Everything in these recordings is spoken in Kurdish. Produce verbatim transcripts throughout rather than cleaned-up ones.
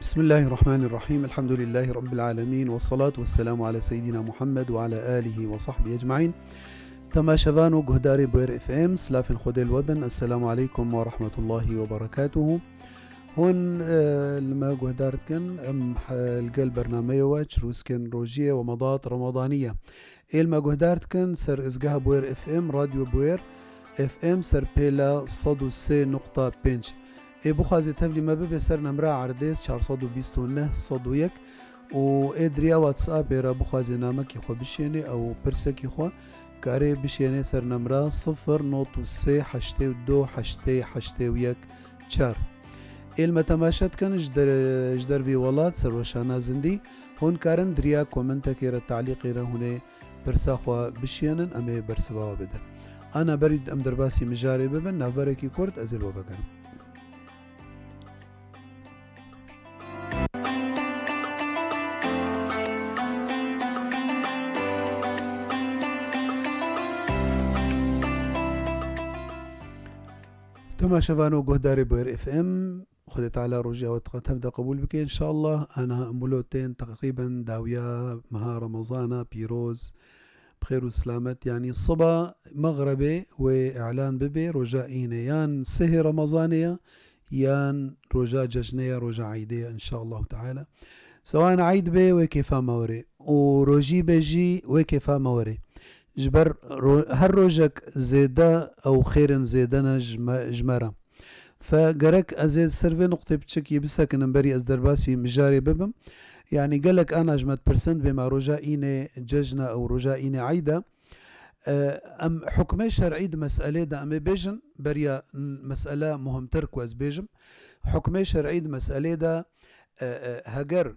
Bismillahirrahmanirrahim. Elhamdülillahi Rabbil alemin. Ve salatu ve selamu ala seyyidina Muhammed ve ala alihi ve sahbihi ecmain. Temaşevan û guhdarê Bûyer F M, silafên Xwedê li we bin. Esselamu aleykum ve rahmetullahi ve berekatuhu. Hûn, e, li me guhdar dikin, em, e, li gel bernameyê we, Çirûskên Rojiyê, Wemedat Remedanî ye. Ê li me guhdar dikin ser izgeha Bûyer F M, Radyo Bûyer F M, ser pêla sed û sê nokta pênc. Ê bixwazê tevlî me bibe ser nemra erdê çar sed û bîst û neh sed û yek û ê diriya WhatsAppê re bixwazê namekî xwe bişênê ew pirsekî xwe karê bişênê ser nemra sifir not û sê heştê û du heştê heştê û yek çar. Ê li me temaşe dikin ji der-, ji dervî welat ser weşana zindî, hûn karin diriya komentekê re, talîqê re hûn ê pirsa xwe bişiyênin, em ê bersiva we bidin. Ana berî em derbasî mijarê bibin, navberekî kurt ez ê li we vegerim. Temaşevan û guhdarê Bûyer F M, Xwedê Teala rojiya we tev de qebûl bike înşallah. Ana em wilo tên teqrîben dawiya meha Remezana pîroz, bi xêr û silamet, yanî siba mexrebê wê îlan bibe roja înê, yan sihê Remezanê ye, yan roja cejnê ye, roja eydê ye, înşallahu teala. Sewan eyd bê wê kêfa me were û rojî be jî wê kêfa me were. Ji ber ro-, her rojek zêde ew xêrin zêde ne ji me, ji me re. Fe gerek ez ê ser vê nuqtê piçekî bisekinim berî ez derbasî mijarê bibim. Yanî gelek ana ji me dipirsin, dibê ma roja înê cejn e ew roja înê eyd e. E, em hukmê şer'î di meselê de em ê bêjin, beriya n-, mesele muhimtir ku ez bêjim. Hukmê şer'î di meselê de, e, e, heger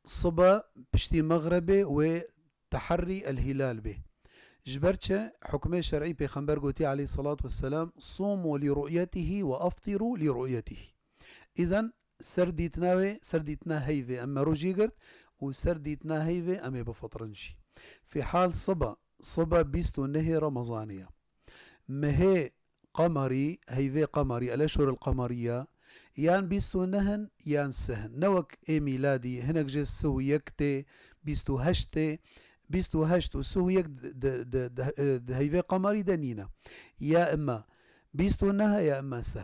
sibe piştî mexrebê wê teherrî el-hîlal bê. Ji ber çi? Hukmê şer'î, Pêxember gotî aleyhissalatu vesselam, "Sûmû li ru'yetihî ve aftirû li ru'yetihî." Îzen ser dîtina wê, ser dîtina heyvê em me rojî girt û ser dîtina heyvê em ê bifitrin jî. Fî hal sibe, sibe bîst û nehê Remezanê ye. Mehê qemerî, heyvê qemerî, el-eşhurul qemeriye, yan bîst û neh in, yan sih in. Ne wek ê mîladî, hinek jê sih û yek tê, bîst û heşt tê, bîst û heşt û sih û yek di, di, di, di, di heyvê qemerî de nîne. Ya imma bîst û neh e, ya imma sih.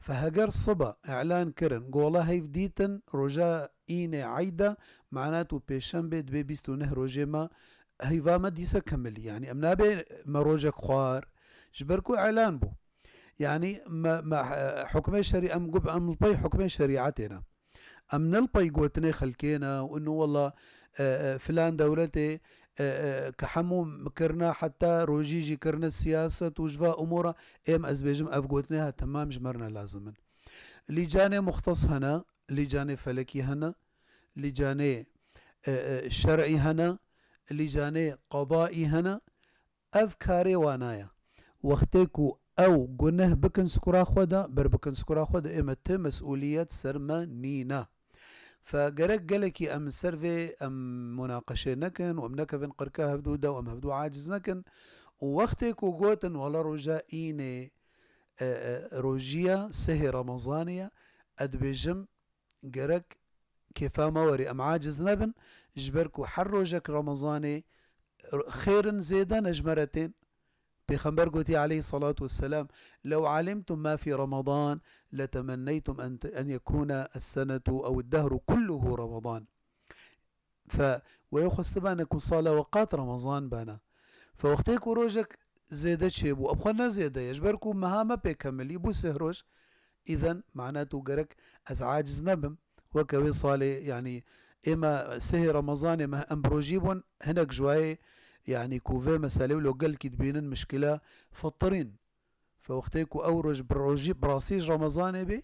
Fe heger siba îlan kirin, gola heyv dîtin, roja înê eyd e, manat û pêşembe dibê bîst û neh rojê me heyva me dîse kemilî. Yanî em nabê me rojek xwar, ji ber ku îlan bû. Yanî me, me, e, hukmê şerî-, em gu-, em li pey hukmê şerîetê ne. Em ne li pey gotinê xelkê ne û ino wela, e, e, filan dewletê, e, e, ke hemû kirine, heta rojî jî kirine siyaset û ji va umûra, êm ez bêjim ev gotinê ha temam ji me re ne lazim in. Lîcanê muxtes hene, lîcanê felekî hene, lîcanê, e, e, şer'î hene, lîcanê qedaî hene. Ev karê wana ye. Wextê ku ew guneh bikin sikura xwe de, ber bikin sikura xwe de, ê me ti mesûliyet ser me nîne. Fe gerek gelekî em ser vê em munaqeşê nekin û em nekevin qirka hevdû de û em hevdû aciz nekin. Û wextê ku gotin, wela roja înê, e, e, rojiya sihê Remezanê ye, ez dibêjim, gerek kêfa me werê, em aciz nebin, ji ber ku her rojek Remezanê xêrin zêde ne ji me re tên. Pêxember gotî aleyhissalatu vesselam, "Lew alimtum ma fî Ramadan, letemenneytum en, en yekûne essenetu ew ed-dehru kulluhu Ramadan." Fe wê xwestibane ku sala we qat Remezan bana. Fe wextê ku rojek zêde çêbû, ev xwe ne zêde ye, ji ber ku meha me pê kemilî bû sih roj, îzen manat û gerek ez aciz nebim. Weke wê salê, yanî ê me sihê Remezanê me em bi rojî bûn, hinek ji wayê, yanî ku vê meselê wilo gelkî dibînin mişkila fitirîn. Fe wextê ku ew roj bi rojî, bi rastî ji Remezanê bê,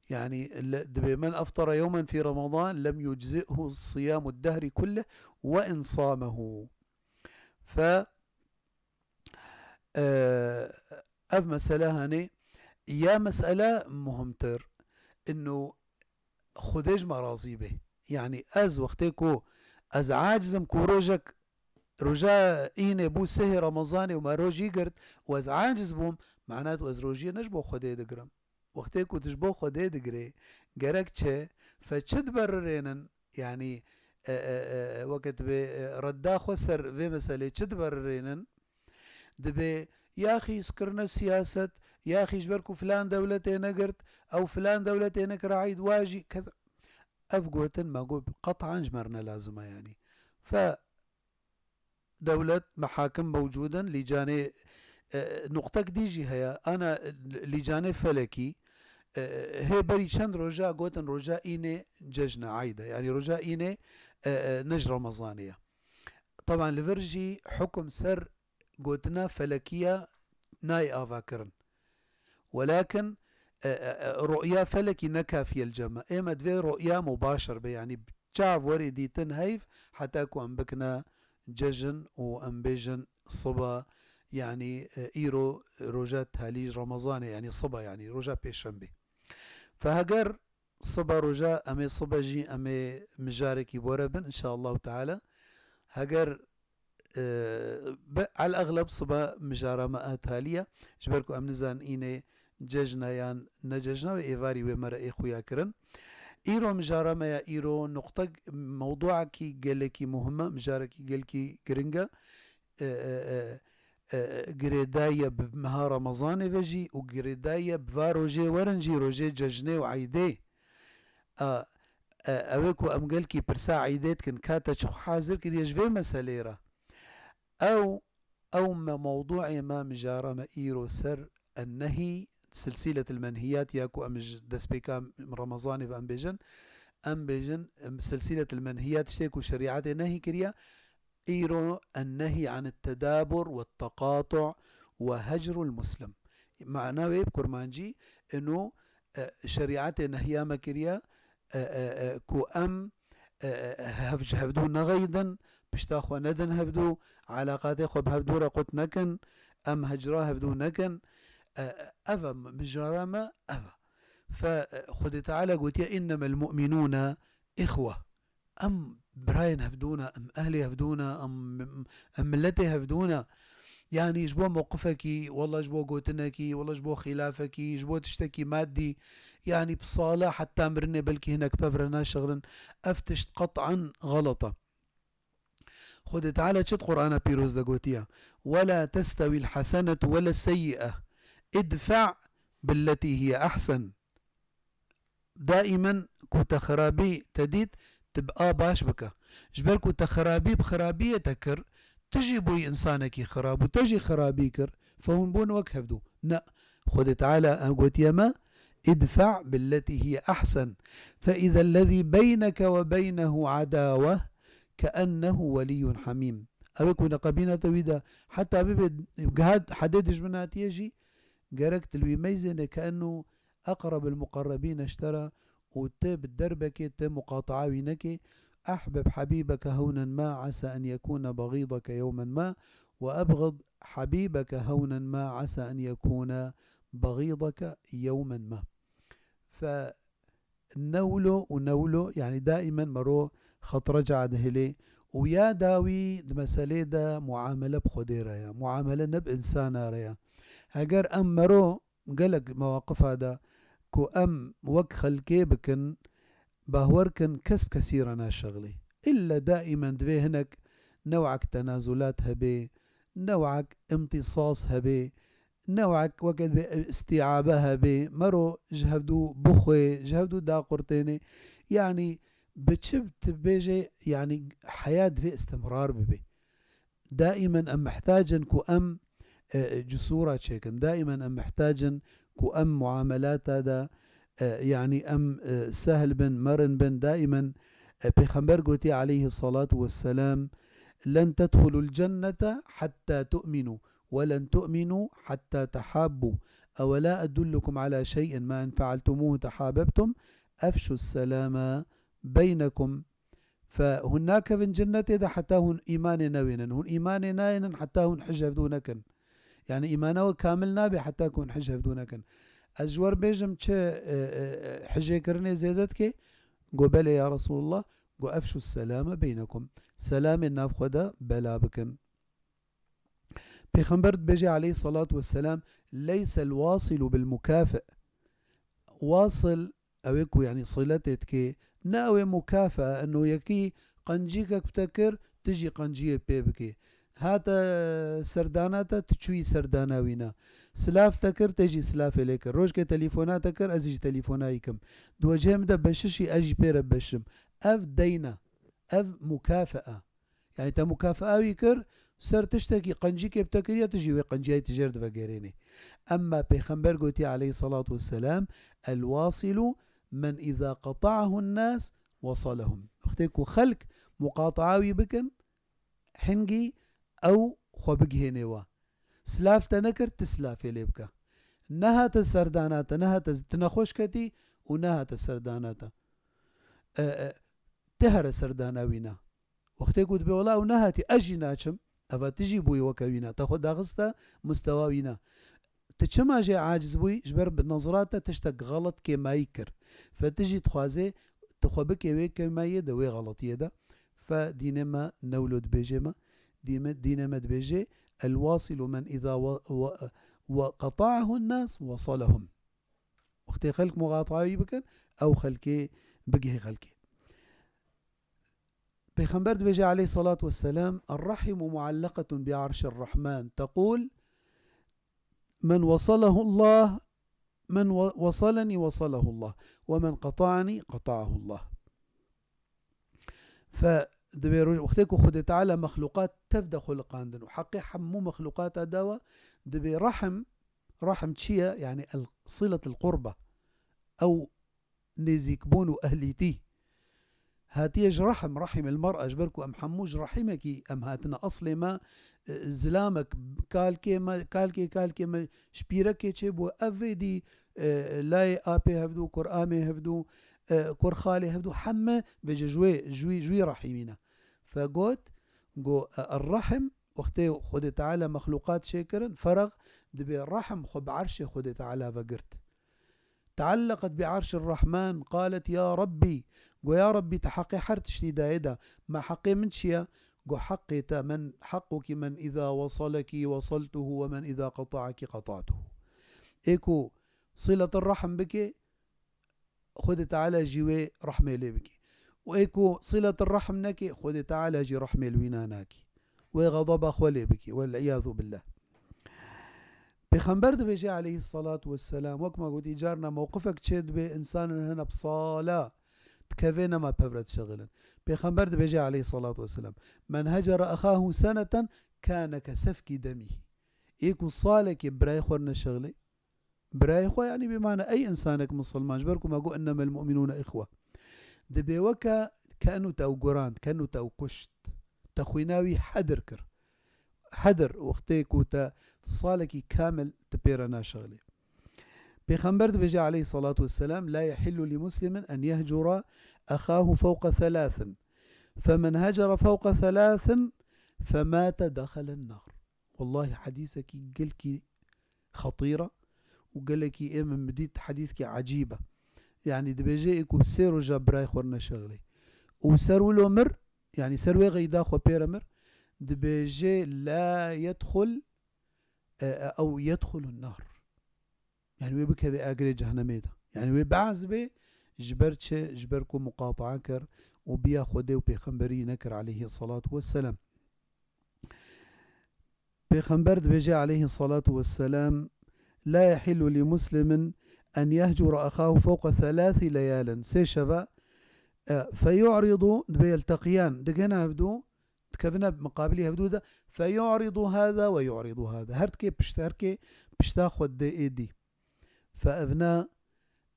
yanî le-, dibê men eftara yewmen fî Remezan lem yuczî'hu siyamu dehri kullih ve in sâmehu. Fe, e, ev mesele hanê ya mesele muhimtir, ino Xwedê ji me razî be. Yanî ez wextê ku ez aciz im ku rojek, roja înê bû sihê Remezanê û me rojî girt û ez aciz bûm, manat û ez rojiyê ne ji bo Xwedê digirim. Wextê ku tu ji bo Xwedê digirê, gerek çi? Fe çi diberirênin? Yanî, e, e, e, weke dibê, e, redda xwe ser vê meselê çi diberirênin? Dibê ya xî ji kirine siyaset, ya xî ji ber ku filan dewletê negirt, ew filan dewletê nekira eyd, wa jî kez-, ev gotin me got qet'an ji me re ne lazim e yanî. Fe dewlet, mehakim mewcûd in, lîcanê, e, nuqtek dî jî heye, ana lîcanê felekî, e, hê berî çend roja gotin roja înê cejn e, eyd e. Yanî roja înê, e, e, ne ji Remezanê ye. Teban li vir jî hukum ser gotina felekiya nayê avakirin. Welakin, e, e, e, ru'ya felekî ne kafiyel cem e. Ê me divê ru'ya mubaşir be, yanî bi çav werê dîtin heyv, heta ku em bikine cejn û em bêjin siba, yanî, e, îro roja talî Remezanê, yanî siba, yanî roja pêşembê. Fe heger siba roja, em ê sibe jî, em ê mijarekî bore bin, inşaallahu teala. Heger, e, bi, el exleb sibe mijara me a talî ye. Ji ber ku em nizanin înê cejn e yan ne cejn e, wê êvarî wê me re ê xuya kirin. Îro mijara me ya îro nuqte, mewduekî gelekî muhim e, mijarekî gelkî giring e. E, e, e, e, girêdayî ye bi meha Remezanê ve jî û girêdayî ye bi va rojê werin jî, rojê cejnê û eydê. A, e, ew ê ku em gelkî pirsa eydê dikin, ka te çi xwe hazir kiriye ji vê meselê re? Ew, ew me mewduê me, mijara me îro ser ennehî, silsîletil menhiyat ya ku em ji destpêka Remezanê ve em bêjin, em bêjin, em, silsîletil menhiyat, tiştê ku şerîetê nehî kiriye, îro ennehî anit tedabur we teqatu we hecrul muslim. Mana wê bi kurmancî, ino, e, şerîetê nehiya me kiriye, e, e, e, ku em, e, e, hev-, ji hevdû nexeyidin, pişta xwe nedin hevdû, elaqatê xwe bi hevdû re qut nekin, em hecra hevdû nekin. E, e, ev e mijara me, ev e. Fe, e, Xwedê Teala gotiye, "Innemel mu'minûne ihwe." Em birayên hevdû ne, em ehlê hevdû ne, em, em miletê hevdû ne. Yanî ji bo mewqifekî, wela ji bo gotinekî, wela ji bo xîlafekî, ji bo tiştekî madî, yanî bi sala heta mirinê belkî hinek pev re naşixilin. Ev tişt qet'an xelet e. Xwedê Teala çi di Qur'ana Pîroz de gotiye? "Wela testewîl hesenetu wela seyyi'e. Idfe' billetî hiye ehsen." Daîmen ku te xirabî te dît, tu bi a baş bike. Ji ber ku te xirabî bi xirabiyê te kir, tu jî bûyî însanekî xirab û te jî xirabî kir, fe hûn bûn wek hevdû. Ne, Xwedê Teala em gotiye me, "Idfe' billetî hiye ehsen, fe izellezî beyneke we beynehu edaweh keennehu weliyyun hamîm." Ew ê ku neqebîne te wî de heta bibe, gihat hedê dijminatiyê jî, gerek tu li wî meyzêne keennu eqrebil muqerrebîne ji te re û tu bi derbekê tu muqataa wî nekê. "Ehbib hebîbeke hewnen ma esa en yekûne begîdeke yewmen ma, we ebxid hebîbeke hewnen ma esa en yekûne begîdeke yewmen ma." Fe ne wilo û ne wilo, yanî daîmen mero xet reca dihilê û ya dawî di meselê de muamele bi Xwedê re ye, muamele ne bi însana re ye. Heger em mero gelek mewaqifa de ku em wek xelkê bikin, bahwer kin kes bi kesî re naşixilî. Îlle daîmen divê hinek new'ek tenazulat hebê, new'ek imtîsas hebê, new'ek weke divê îstîabe hebê, mero ji hevdû bixwê, ji hevdû daqurtênê. Yanî bi çi tu bêjê, yanî heya divê istimrar bibe. Daîmen em mihtac in ku em, e, e, cusûra çêkin. Daîmen em mihtac in ku em muamelata de, e, yanî em, e, sehl bin, merin bin. Daîmen, e, Pêxember gotiye aleyhi salatu vesselam, "Len tedhulul cennete hatta tu'minu, we len tu'minu hatta tehabbu. Ewela edullukum ala şey'in ma in fealtumuhu tehabebtum, efşus selame beynekum." Fe hûn nakevin cennetê de heta hûn îmanê newênin. Hûn îmanê nayênin heta hûn hij hevdû nekin. Yanî îmana we kamil nabe heta ku hûn hij hevdû nekin. Ez ji we re bêjim çi, e, e, e, hijê kirinê zêde dike? Go belê ya Resulullah. Go efşu selame beynekum. Selamê nav xwe de bela bikin. Pêxember dibêje aleyhissalatu vesselam, "Leysel wasilu bil mukafi." Wasil Ew ê ku, yanî, siletê dikê, ne ew ê mukafaa, eno yekî qencîkek bi te kir, tu jî qenciyê pê bikê. Hate serdana te, tu çûyî serdana wî ne. Silav te kir, te jî silafê lê kir. Rojkê telefona te kir, ez jî telefona wî kim. Di wecihê min de beşişî, ez jî pê re beşim. Ev deyn e. Ev mukafaa. Yani te mukafaa wî kir, ser tiştekî qencîkê bi te kiriye, tu jî wê qenciyayî tu jêr divegerênê. Emma Pêxember gotiye aleyhissalatu vesselam, "El-wasilu men iza qata'ahu nas wasalahum." Wextê ku xelk muqataa wî bikin, hingî ew xwe bigihênê we. Silav te nekir, tu silafê lê bike. Nehate serdana te, nehate z-, tu nexweş ketî û nehate serdana te. E, e, tu here serdana wî ne. Wextê ku dibê wela ew nehatî, ez jî naçim, eva tu jî bûyî weke wî ne. Te xwe daxiste mustewa wî ne. Tu çima jê aciz bûyî? Ji ber bi nezra te tiştek xelet kêmayî kir. Fe tu jî dixwazê tu xwe bikê wê kêmayiyê de, wê xeletiyê de. Fe dînê me ne wilo dibêjê me. Dîme-, dînê me dibêjê, "El-wasilu men iza wa-, wa-, wa qata'ahu nas wasalahum." Wextê xelk muqatayî bikin, ew xelkê bigihê xelkê. Pêxember dibêje aleyhissalatu vesselam, "Er-rahimu muallakatun bi arşir rahman, tequl, men wasalahu Allah, men wa-, wasalani wasalahu Allah, ve men qata'ani qata'ahu Allah." Fe dibê roj-, wextê ku Xwedê Teala mexluqat tev de xuliqandin û heqê hemû mexluqata dawa, dibê rahim, rahim çi ye? Yani el, siletul qurba. Ew nêzîkbûn û ehlîtî. Hatiye ji rahim, rahim el mer'a, ji ber ku em hemû ji rahimekî em hatine. Eslê me, e, zilamek, kalkê me, kalkê, kalkê me ji pîrekê çêbû. Ev vê dî, e, layê apê hevdû, kur'amê hevdû, e, kurxalê hevdû, hemme vêce ji wê, ji wî, ji wî rahimî ne. Fe got, go, e, er-rahim, wextê Xwedê Teala mexluqat çêkirin, feraq, dibê rahim xwe bi erşê Xwedê Teala vegirt. Tealleqet bi arşir Rahman, qalet, "Ya Rabbî", go, "Ya Rabbî, te heqê her tiştî dayê de, me heqê min çi ye?" Go, "Heqê te, men, heqquki men iza wasaleki wasaltuhu ve men iza qata'aki qata'tuhu." Ê ku siletir rahm bike, Xwedê Teala jî wê rehmê lê bike. Û ê ku siletir rahm neke, Xwedê Teala jî rehmê li wî nanake. Wê xedeba xwe lê bike. Wel iyazu billah. Pêxember dibêje aleyhissalatu vesselam, wek me gotî, carna mewqifek çê dibe, însanin hene bi sala dikeve, nema pevre dişexilin. Pêxember dibêje aleyhissalatu vesselam, "Men hecere ahahu seneten kane ke sefki demihî." Ê ku salekê birayê xwe neşexilê, birayê xwe, yani bê mane ey însanek misilman, ji ber ku me got, "Innemel mu'minûne ihwe." Dibê weke kenu te ew gurand, kenu te ew kuşt. Te xwîna wî hedir kir. Hedir, wextê ku te salekî kamil tu pê re naşexilê. Pêxember dibêje aleyhissalatu vesselam, "La yehillu li muslimin en yehcura ahahu fewqa thalathin. Femen hecere fewqa thalathin femate dexelen nar." Wellahî hedîsekî gelkî xetîr e û gelekî ê min bidît hedîskî ecîb e. Yanî dibêje ê ku sê roja birayê xwe neşexilê û ser wilo mir, yanî ser wê qeyda xwe pê re mir, dibêje la yedxul, e, e, ew yedxulun nar. Yani wê bikeve agirê cehennemê de. Yani wê be'z bê, ji ber çi? Ji ber ku muqata'a kir û biya Xwedê û Pêxemberî nekir aleyhi salatu vesselam. Pêxember dibêje aleyhi salatu vesselam, "La yehillu li muslimin en yehcura ahahu fewqa thalathi leyalin." Sê şeva, e, feyu'ridu, dibê yelteqiyan, digihine hevdû, dikevine miqabilî hevdû de, feyu'ridu hâzâ ve yu'ridu hâzâ. Her dikê pişt, her kê pişta xwe didê ê dî. Fe evna,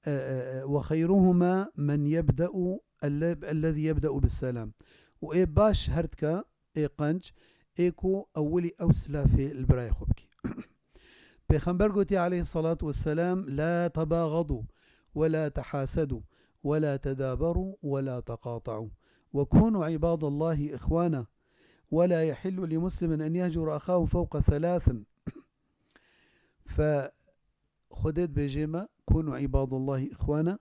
e, e, e, ve xeyruhuma men yebde'u, elle-, ellezî yebde'u bis selam. Û ê baş her dika, ê qenc, ê ku ewilî ew silafê li birayê xwe bikî. Pêxember gotiye aleyhissalatu vesselam, "La tebâgadu, ve la tehâsedu, ve la tedâberu, ve la teqata'u, ve kûnû ibâdallâhi ihvâna, ve la yehillu li muslimin en yehcura ahâhu fewqa thelâthin." Fe Xwedê dibêjê me, "Kûnû ibâdallâhi ihvâna",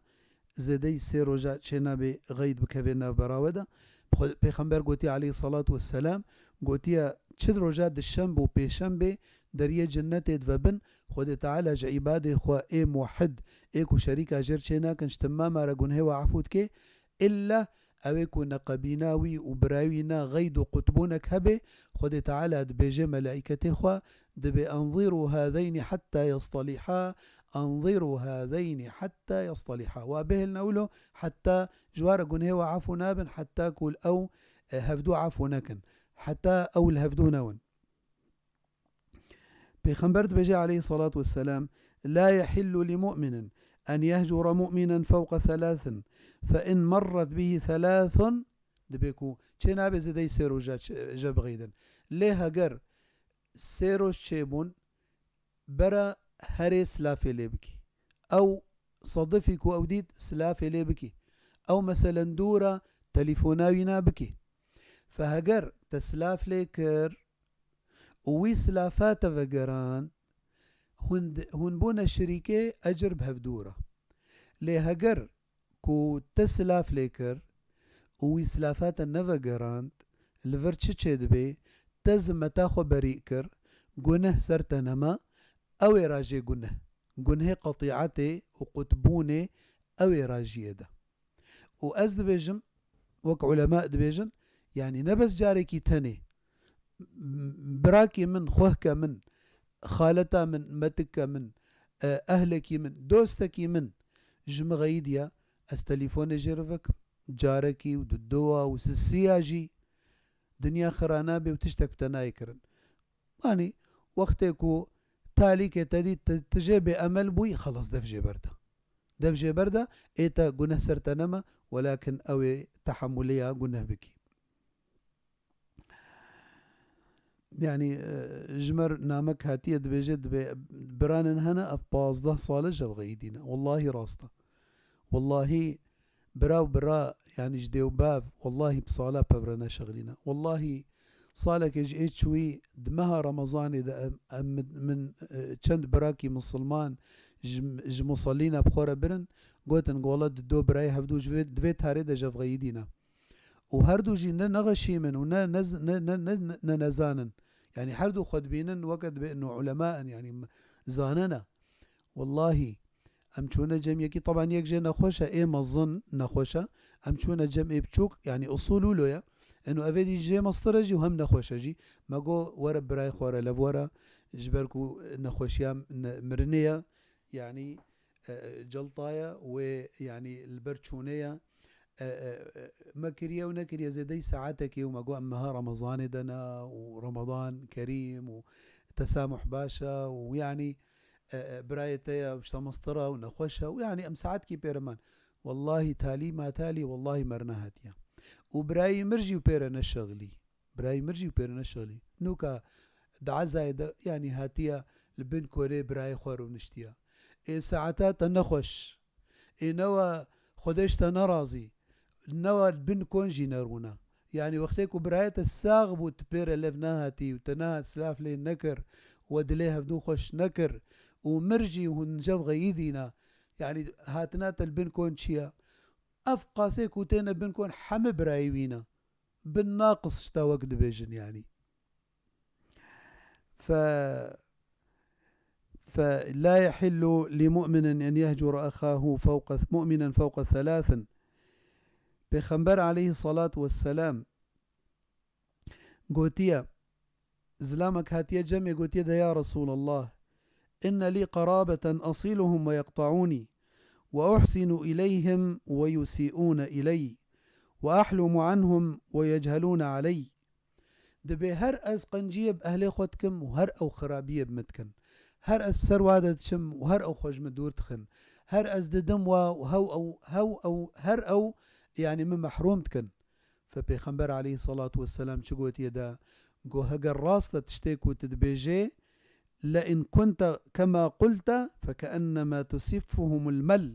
zêdeyî sê roja çênabe xeyd bikeve navbera we de. Xwe-, Pêxember gotiye aleyhissalatu vesselam, gotiye, çi roja dişembe û pêşembe deriyê cennetê divebin, Xwedê Teala ji îbadê xwe ê muwehhid, ê ku şerîka jêr çê nakin, ji temama re gunhê we efû dike, illa ew ê ku neqebîna wî û birayî wî ne xeyd û qutbûnek hebe, Xwedê Teala dibêje melaîketê xwe, dibê, "Enzîrû hâzeynî hetta yestaliha, enzîrû hâzeynî hetta yestaliha." Wa bihêlne wilo, hetta ji wa re gunhê we efû nabin, hetta ku ew, e, hevdû efû nekin, hetta ew li hevdû newin. Pêxember dibêje aleyhissalatu vesselam, "La yehillu li mu'minin en yehcura mu'minen fewqa thalathin, fe in marret bihi thalathun", dibê ku çê nabe zêdeyî sê roja ç-, je bixeydin. Lê heger sê roj çêbûn, bera herê silafê lê bikî. Ew sadifî ku ew dît silafê lê bikî. Ew meselen dûra telîfona wî na bikî. Fe heger te silaf lê kir, û wî silafa te vegerand, hûn di-, hûn bûne şirîkê ecir bi hevdû re. Lê heger ku te silav lê kir û wî silafa te nevegerand, li vir çi çêdibe? Te zimmeta xwe berî kir, guneh ser te nema, ew ê ra jê guneh. Gunhê qetîetê û qutbûnê ew ê ra jiyê de. Û ez dibêjim, wek ulema dibêjin, yanî ne bes carekî tenê, birakê min, xwehke min, xaleta min, metike min, e, ehlekî min, dostekî min ji min xeyidiya, ez telîfonê jê re vekim. Carekî û dudowa û sisiya jî dinya xira nabe û tiştek bi te nayê kirin. Yanî wextê ku talîkê te dît, tu, tu jê bêemel bûyî, xelas dev jê berda. Dev jê berda, ê te guneh ser te nema, welakin ew ê tehemulê ya guneh bikî. Yanî, e, ji me re namek hatiye dibêje, dibê biranin hene, ev pazdeh sal e ji hev xeyidîne. Wellahî rast e. Wellahî bira û bira, yanî ji dê û bav, wellahî bi sala pevre neşexlîne. Wellahî salekê ji ê çûyî di meha Remezanê de em, em min, min, e, çend birakî misilman ji, ji musellîna bi xwe re birin, gotin, "Gola di do birayê hevdû ji vê, di vê tarê de ji hev xeyidîne." Û her du jî ne nexweşî min û ne, ne, ne, ne, ne, ne, ne nezanin. Yanî her du xwe dibînin weke dibê ino ulema in, yanî m-, zanena. Wellahî, em çûne cem yekî, teban yek jê nexweş e, ê mezin nexweş e. Em çûne cem ê biçûk, yanî usul wilo ye. Eno evê dî jê mestir e jî û hem nexweş e jî. Me got, "Were birayê xwe re lev were." Ji ber ku nexweşiya ne-, mirinê ye, yanî, e, e, celta ye, wê, yanî, li ber çûnê ye. E, e, e, me kiriye û nekiriye zêdeyî saetekê û me got, "Em meha Remezanê de ne û Remedan Kerîm û tesamuh baş e û, yanî, e, e, birayê te ye, ji te mestir e û nexweş e û, yanî, em saetkî pê re man." Wellahî talî ma talî, wellahî me re nehatiye. Û birayî mir jî pê re neşexlî. Birayî mir jî pê re neşexlî. Nûka di ezayê de, yanî, hatiye li bin konê birayê xwe rûniştiye. Ê saeta te nexweş. Ê newa Xwedê ji te nerazî. Newa li bin kon jî nerûne. Yanî wextê ku birayê te sax bû, tu pê re lev nehatî û te nehat silav lê nekir, we dilê hevdû xweş nekir û mir jî hûn jev xeyidîne. Yanî hatina te li bin kon çi ye? Ev qasê ku têne bin kon heme birayê wî ne. Bin naqis ji te wek dibêjin, yanî. Fe, fe la yehillu li mu'minin en yehcura ahahu fewqa, mu'minen fewqa thalathin. Pêxember aleyhissalatu vesselam gotiye, zilamek hatiye cemê, gotiye de, "Ya Resulallah, inne li qarabeten asiluhum ve yeqta'uni, ve uhsinu ileyhim ve yusi'une iley, ve ahlumu anhum ve yechelune aley." Dibê her ez qenciyê bi ehlê xwe dikim û her ew xirabiyê bi min dikin. Her ez bi ser wa de diçim û her ew xwe ji min dûr dixin. Her ez didim wa û hew ew, hew ew, her ew, yanî min mehrûm dikin. Fe Pêxember aleyhissalatu vesselam çi gotiye de? Got, heger rast e tiştê ku tu dibêjê, "Le in kunte kema qulte, fe keennema tusiffuhumul mel."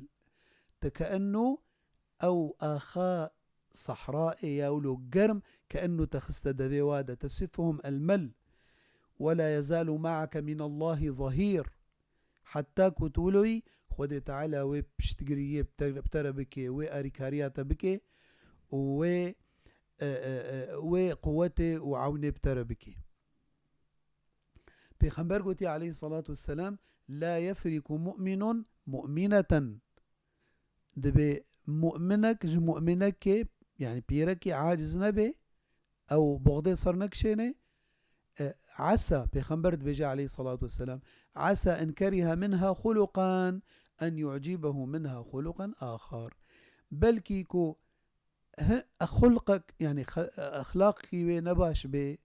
Te keennu ew axa sehra ê ya wilo germ, keennu te xiste devê wa de, tesiffuhum el mel. "Ve la yezalu ma'ake minallahi zahîr." Heta ku tu wilo yî, Xwedê Teala wê piştgiriyê bi te, bi te re bike, wê arîkariya te bike û wê, e, e, e, wê quwetê û ewnê bi te re bike. Pêxember gotiye aleyhissalatu vesselam, "La yefriku mu'minun mu'mineten." Dibê mu'minek ji mu'minekê, yani pîrekê aciz nebe, ew boxdê ser nekişêne, e, esa, Pêxember dibêje aleyhissalatu vesselam, "Esa in keriha minha xuluqan en yu'cibehu minha xuluqan axar." Belkî ku hi-, xulqek, yani xe-, exlaqî wê nebaş bê,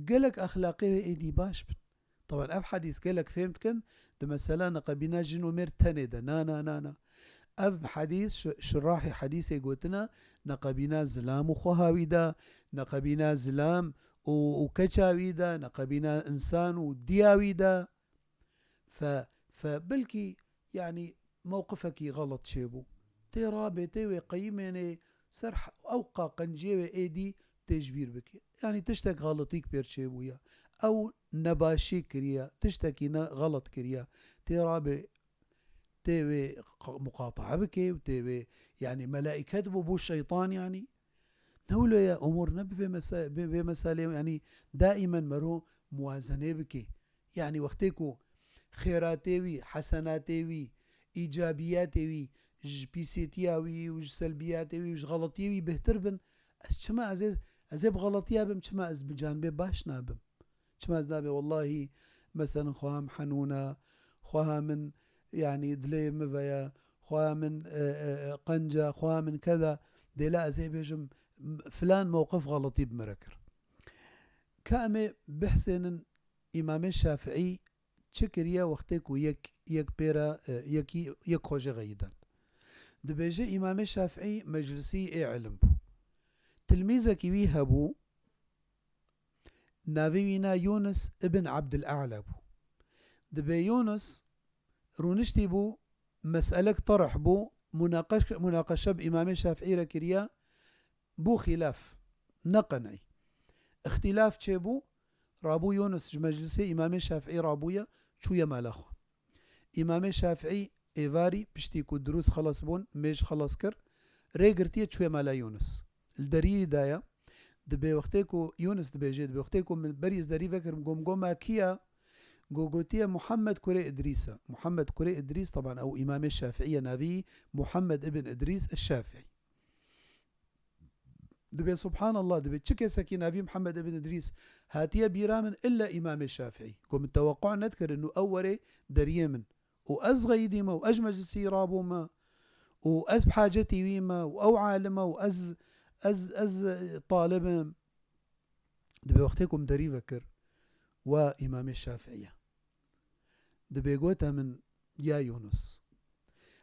gelek exlaqê wê êdî baş bin. Taban ev hedîs gelek fêm dikin, di mesela neqebîna jin û mêr tenê de. Na, na, na, na. Ev hedîs, şi-, şirahê hedîsê gotina, neqebîna zilam û xweha wî de, neqebîna zilam û, û keça wî de, neqebîna insan û diya wî de. Fe, fe belkî, yani, mewqifekî xelet çêbû. Tê rabê, tê wê qeyimênê ser h-, ewqa qenciyê wê êdî tê ji bîr bikê. Yani, tiştek xeletîk pêr çêbûye. Ew nebaşî kiriye, tiştekî ne xelet kiriye. Tê rabê, tê wê q-, muqatae bikê û tê wê, yani, melaîket bû, bû şeytan, yani. Ne wilo ye, umûr ne bi vê mesa-, bi vê meselê, yani, daimen mero muwazenê bikê. Yani, wextê ku xêratê wî, hesenatê wî, îcabiyetê wî, ji pîsêtiya wî û ji selbiyetê wî û ji xeletiyê wî bêhtir bin, ez çima ez ê, ez ê bi xeletiya bim, çima ez bi canibê baş nabim? Çima ez nabê, wellahî, meselen, xweha min henûn e, xweha min, yani, dilê min ve ye, xweha min, e, e, e, qenc e, xweha min keda, dê la ez ê bêjim, m-, filan mewqif xeletî bi min re kir. Ka em ê bihsênin Îmamê Şafiî çi kiriye wextê ku yek, yek pê re, e, yekî, yek xwe jê xeyî dan. Dibêje Îmamê Şafiî meclisî ê ilim bû. Tilmîzekî wî hebû, navê wî na Yûnis ibn Abdul A'la bû. Dibê Yûnis rûniştî bû, meselek terih bû, munaqeş-, munaqeşe bi Îmamê Şafiî re kiriye, bû xîlaf, neqenî. Îxtîlaf çêbû, rabû Yûnis ji meclisê Îmamê Şafiî rabûye, çûye mala xwe. Îmamê Şafiî êvarî, piştî ku dirûs xelas bûn, mêj xelas kir, rê girtiye çûye mala Yûnis. Li deriyê daye, dibê wextê ku Yûnis dibêje, dibê wextê ku min berî ez derî vekirim, got, min got, "Ma kî ye?" Got, gotiye, "Muhammed kurê Idrîs e." Muhammed kurê Idrîs, teban ew Îmamê Şafiî ye, navî Muhammed ibn Idrîs eş-Şafiî. Dibê, subhanallah, dibê çi kesekî navî Muhammed ibn Idrîs hatiye bîra min illa Îmamê Şafiî. Got, min teweqû nedikirin û ew were deriyê min. Û ez xeyidîme û ez ji meclisî rabûme û ez bi hacetî wî me û ew alim e û ez, ez, ez, e, talib im. Dibê wextê ku min derî vekir, wa Îmamê Şafiî ye. Dibê gote min, ya Yûnis,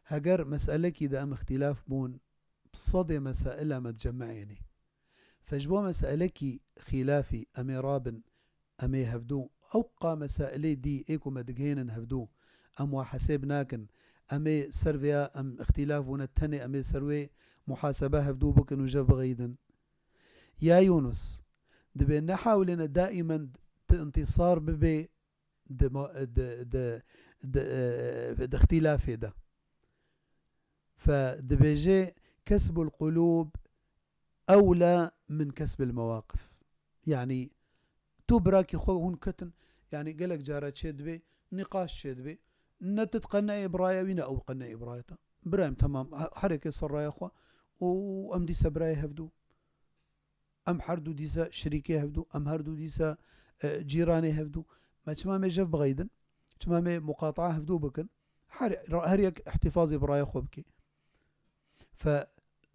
heger meselekî de em îxtîlaf bûn, bi sedê mesaila me dicemeênê. Fe ji bo meselekî xîlafî em ê rabin, em ê hevdû, ewqa mesailê dî ê ku me digihênin hevdû, em wa hesêb nakin, em ê ser vêya em îxtîlaf bûne tenê em ê ser wê muhasebe hevdû bikin û jev bixeyidin. Ya Yûnis, dibê nehawilêne daîmen tu întîsar bibê di ma-, di, di, di, e, di îxtîlafê de. Fe dibêje, kesbul qulûb ewla min kesbil mewaqif. Yani, tu birakî xwe hûn ketin, yani, gelek cara çê dibe, nîqaş çê dibe. Ne tu diqeneyê biraya wî, ne ew diqeneyê biraya te. Birayê min, temam, he-, her yekê ser raya xwe û em dîsa birayê hevdû. Em her du dîsa şirîkê hevdû, em her du dîsa, e, cîranê hevdû. Me çima mê jev bixeydin? Çima mê muqataa hevdû bikin? Her, her yek îhtîfazê bi raya xwe bike. Fe,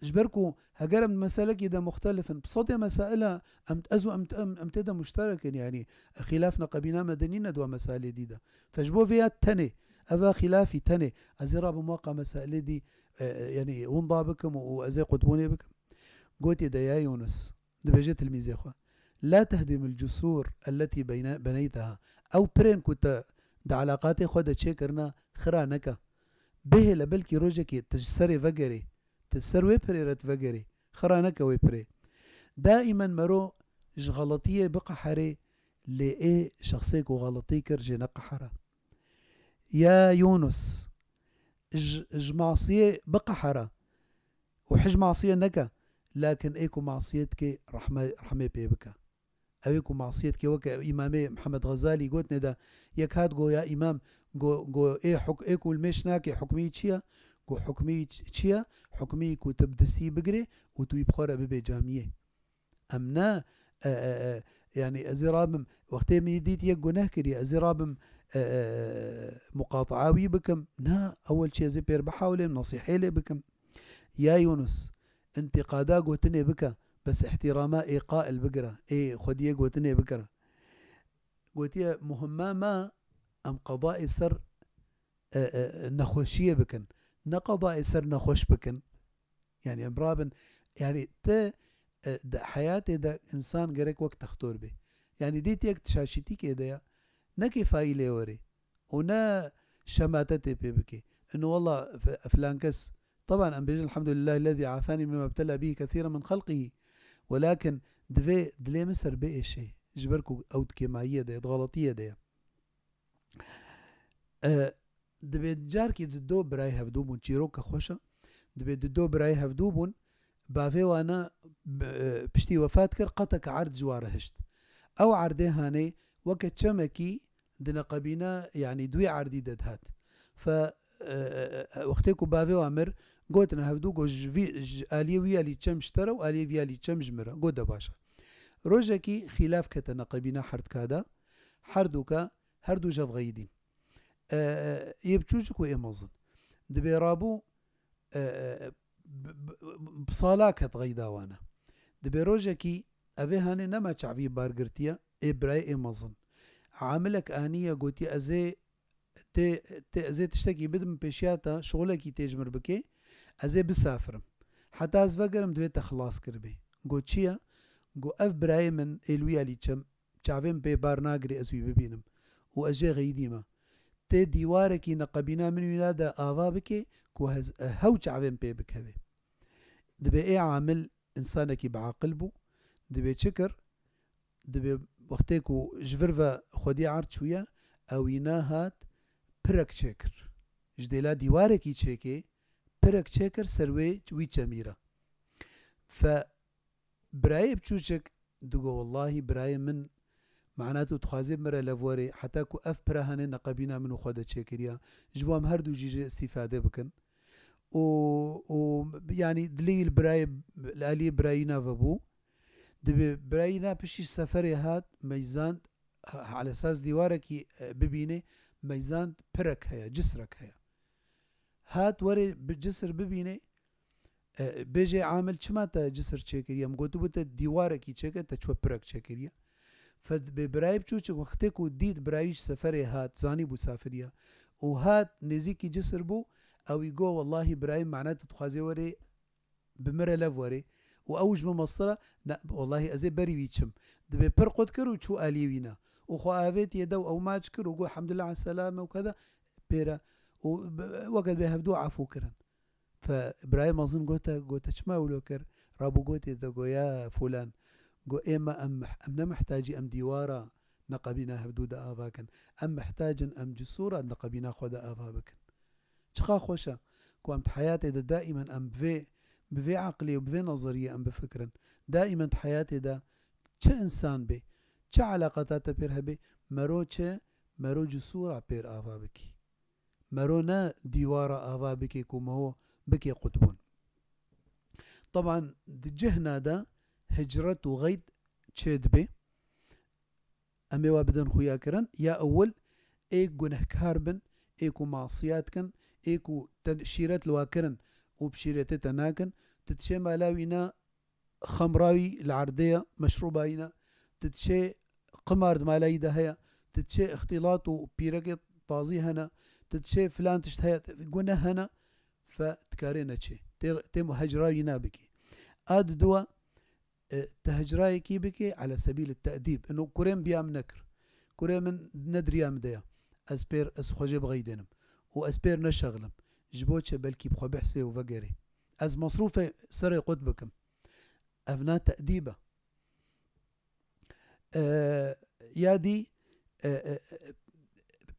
ji ber ku heger em meselekî de muxtelif in, bi sedê mesaila em, ez û em, em, em tê de muşterek in, yanî xîlaf neqebîna me de nîne di wa mesailê dî de. Fe ji bo vê ya tenê, eva xîlafî tenê, ez ê rabim waqa mesailê dî, e, e, yanî winda bikim û ez ê qutbûnê bikim. Gotê de ya Yûnis, dibêje tilmîzê xwe, "La tehdimil cusûr elletî beyne-, beneyteha." Ew pirên ku te di elaqatê xwe de çêkirine, xira neke. Bihêle belkî rojekê tu ji serê vegerê, tu ser wê pirê re tu vegerê, xira neke wê pirê. Daîmen mero ji xeletiyê biqeherê, lê ê şexsê ku xeletî kir jê neqehera. Ya Yûnus, ji, ji masiyê biqehera û hij masiyê neke, lakin ê ku masiyê dike rehme, rehmê pê bike. Ew ê ku masiyet ke weke Îmamê Mihemed Xezalî gotine de, yek hat go ya Îmam, go, go ê huk-, ê ku li mêş nake hukmî çi ye? Go hukmî ç-, çi ye? Hukmî ku tu bi destî bigirê û tu wî bi xwe re bibê camiyê. Em ne, e, e, e, yanî ez ê rabim, wextê min dît yek guneh kiriye, ez ê rabim, e, e, muqataa wî bikim. Na, ewel çi ez ê pêr bihawlêm, nesîhê lê bikim. Ya Yunus, întiqada gotinê bike, bes îhtîrama ê qail bigire, ê xwediyê gotinê bigire. Gotiye, muhimma me em qedayê ser, e, e, nexweşiyê bikin, ne qedayê ser nexweş bikin. Yani em rabin, yani te, e, di heyatê de insan gerek wek textor bê. Yani dît yek di şaşîtîkê de ya, ne kêfayî lê werê û ne şematetê pê bikê. Ino wela f-, filan kes, teban em bêjin, "Elhamdulillahillezî afani mimma ibtela bihi kesiran min xelqihi." Welakin divê dilê min ser biêşê, ji ber ku ew di kêmayiyê de ye, di xeletiyê de ye. E, dibê carkî di do birayê hevdû bûn, çîroka xweş e. Dibê di do birayê hevdû bûn, bavê wana, e, piştî wefat kir, qeteke erd ji wan re hişt. Ew erdê hanê weke çemekî di neqebîna, yanî di wî erdî de dihat. Fe, e, e, e, wextê ku bavê wan mir, gotin hevdû, got, "Ji vî, ji aliyê wî alî çem ji te re û aliyê vî alî çem ji min re." Got, "De baş e." Rojekî xîlaf kete neqebîna herdka de, herduka, herdu jev xeyidîn. E, e, yê biçûçik û ê mezin. Dibê rabû, e, e, bi, bi, bi sala ket xeyda wana. Dibê rojekî evê hanê nema çavî bar girtiye, ê birayê ê mezin. Amilek aniye, gotiye, "Ez ê tê, tê, ez ê tiştekî bidim pêşiya te, şixulekî tê ji mir bikê, ez ê bisafirim. Heta ez vegerim divê te xilas kiribê." Got, "Çi ye?" Got, "Ev birayê min ê li wî alî çem, çavên pê bar nagirê ez wî bibînim û ez jê xeyidî me. Tê dîwarekî neqebîna min wîna de ava bikê ku hez-, hew çavên pê bikevê." Dibê ê amil însanekî biaqil bû, dibê çi kir? Dibê wextê ku ji vir ve xwedî erd çûye, ew wîna hat pirek çêkir. Ji dêla dîwarekî çêkê pirek çêkir ser wê, wî çemî re. Fe birayê biçûçik digo, "Wellahî birayê min, mana tu dixwazê bi min re lev werê, heta ku ev pira hene neqebîna min û xwe de çêkiriya, ji bo em her du jî jê îstîfade bikin." Û, û, yanî dilê wî li birayê, li aliyê birayîna ve bû. Dibê birayîna piştî seferê hat, meyzand, ha-, ha-, alesas dîwarekî, e, bibînê, meyzand pirek heye, cisrek heye. Hat werê bi cisr bibînê, e, bêjê amil, "Çima te cisr çêkiriye?" Em gotibû, "Te dîwarekî çêke, te çi we pirek çêkiriye." Fe dibê birayê biçûçik wextê ku dît birayî ji seferê hat, zanîbû safiriya û hat nêzîkî cisr bû, ewî got, "Wellahî birayê, mana tu dixwazê werê bi min re lev werê û ew ji min mestir e, ne, wellahî ez ê berî wî çim." Dibê pir qut kir û çû aliyê wîna. Û xwe avêtiye de û ew maç kir û got, "Elhamdulillah, selame û keda." Pêre û b-, weke dibê hevdû efû kirin. Fe birayê mezin gote, gote, "Çima wilo kir?" Rabû gotê de go, "Ya fulan, go ême em mih-, em ne mihtacî em dîwara neqebîna hevdû de ava kin. Em mihtac in em cisûra neqebîna xwe de ava bikin." Çiqa xweş e ku em di heyatê de daîmen em bi vê, bi vê eqlê û bi vê nezeriyê em bifikirin. Daîmen di heyatê de çi însan bê, çi eleqata te pêr hebe, mero çi, mero cisûra pêr ava bikî. Mero ne dîwara ava bikê ku meho bikê qutbûn. Teban di cihna de hicret û xeyd çê dibe. Em ê wa bidin xuya kirin. Ya ewil ê gunehkar bin, ê ku masiya dikin, ê ku te şîret li wa kirin û bi şîretê te nakin. Tu diçê mala wîna xemra wî li erdê ye, meşrûba wî ne. Tu diçê qimar di mala wî de heye. Tu diçê îxtîlat û pîrekê tazî hene. Tu diçê filan tişt heye, guneh hene. Fe dikarê neçê. Tê, tê hecra wî nabikî. A diduwa, e, te hecrayekî bikê ele sebîl tedîb. Ino kurê min biya min nekir. Kurê min ne di riya min de ya. Ez pêr, ez xwe jê bixeydênim. Û ez pêr neşexilim. Ji bo çi? Belkî bi xwe bihsê û vegerê. Ez mesrûfê serê qut bikim. Ev na tedîb e. E, ya dî, e, e, e,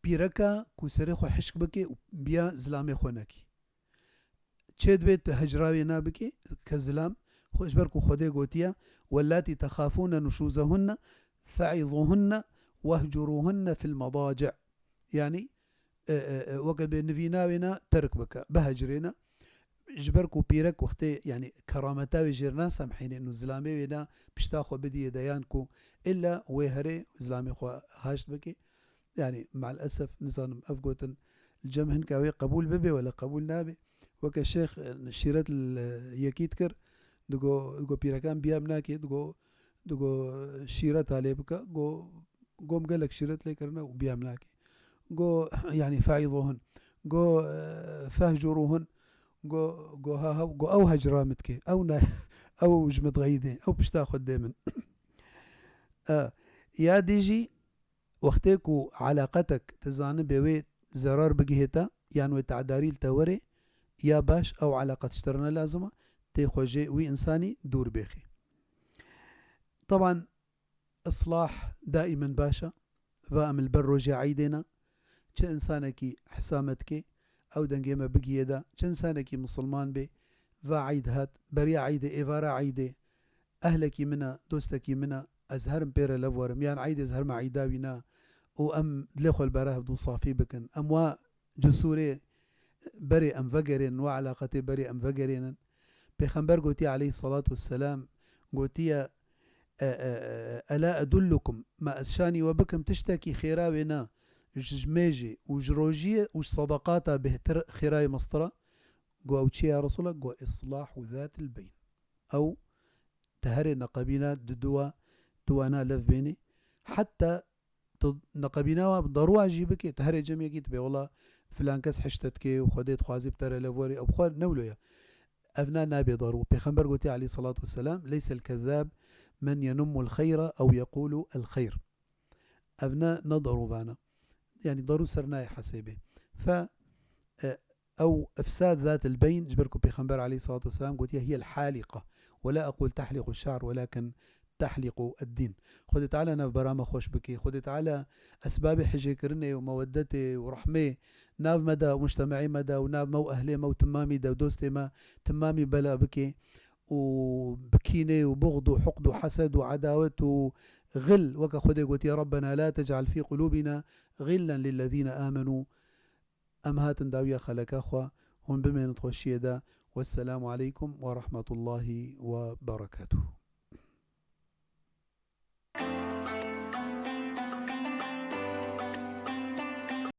pîreka ku serê xwe hişk bike û biya zilamê xwe nekî. Çê dibê tu hecra wê nabikê, ke zilam, xwe ji ber ku Xwedê gotiye, "Wellatî texafûne nuşûzehunne", فعظوهن واهجروهن في المضاجع. Yanî, e, e, e, weke bê nivîna wê ne terk bike, bihecrêne. Ji ber ku pîrek wextê, yanî, kerameta wê jêr nasemhînê, nû zilamê wê ne pişta xwe bidiyê de, yan ku illa wê herê zilamê xwe haşt bike. Yanî, me'l esef, nizanim ev gotin li cem hinka wê qebûl bibe wele qebûl nabe. Weke şêx, e, şîret li yekî dikir, digo, digo pîrekan biyam nake, digo, digo şîreta lê bike, go, gom gelek şîret lê kirine û biyam nake. Go, yanî, fe'îzuhun. Go, e, fehcuruhun. Go, go ha, ha, go ew hecra min dike. Ew ne, ew ji min dixeyidê. Ew pişta xwe dê min. E, ya dî jî, wextê ku eleqetek tu zanibê wê zerar bigihê te, yan wê te'darî li te were, ya baş ew eleqe tişterne lazim e, tê xwe jê wî însanî dûr bêxî. Teban, islah daîmen baş e. Va em li ber rojê eydê ne. Çi însanekî hisa me dike, ew dengê me bigihê de. Çi însanekî misilman bê, va eyd hat, beriya eydê, êvara eydê, ehlekî min e, dostekî min e, ez herim pê re lev werim, yan eydê ez herime eyda wî ne û em dilê xwe li bera hevdû safî bikin. Em wa cusûrê berê em vegerênin, wa eleqetê berê em vegerênin. Pêxember gotiye aleyhissalatu vesselam, gotiye, e, e, e, "Ela edullukum", ma ez şanî we bikim tiştekî xêra wê ne ji mêjê û ji rojiyê û ji sedaqata bêhtir, xêrayê mestir e? Go ew çi ye ya Resulallah? Go islahu zatil beyn. Ew teherê neqebîna diduwa, tu wana lev bênî. Heta tu neqebîna wa bi daruwa jî bikê, tu herê cem yekî tu bê, wela filan kes hişte dikê û Xwedê dixwazî bi te re lev werî, ew bi xwe newlo ye. Ev na nabê daru. Pêxember gotiye aleyhissalatu vesselam, "Leysel kezzab men yenumul xeyra ew yekulu el xeyr." Ev ne, ne daru vana. Yanî daru ser nayê hesêbê. Fe, e, ew ifsad zat el beyn, ji ber ku Pêxember aleyhissalatu vesselam gotiye, "Hiyel haliqa. Ve la aqul tahliqu şar, welakin tahliqu ed-din." Xwedê Teala navbera me xweş bike. Xwedê Teala esbabê hijêkirinê û meweddetê û rehmê nav me de, mujtemeî me de û nav me û ehlê me û timamî de, dostê me timamî bela bike û bi kînê û buxd û huqd û hesed û edawet û xil, weke Xwedê gotiye, "Rabbena la tec'al fî qulûbina xillen lillezîne âmenû." Em hatin dawiya xeleka xwe, hûn bimênin di xweşiyê de. Wesselamu aleykum we rahmetullahî we berekatuh.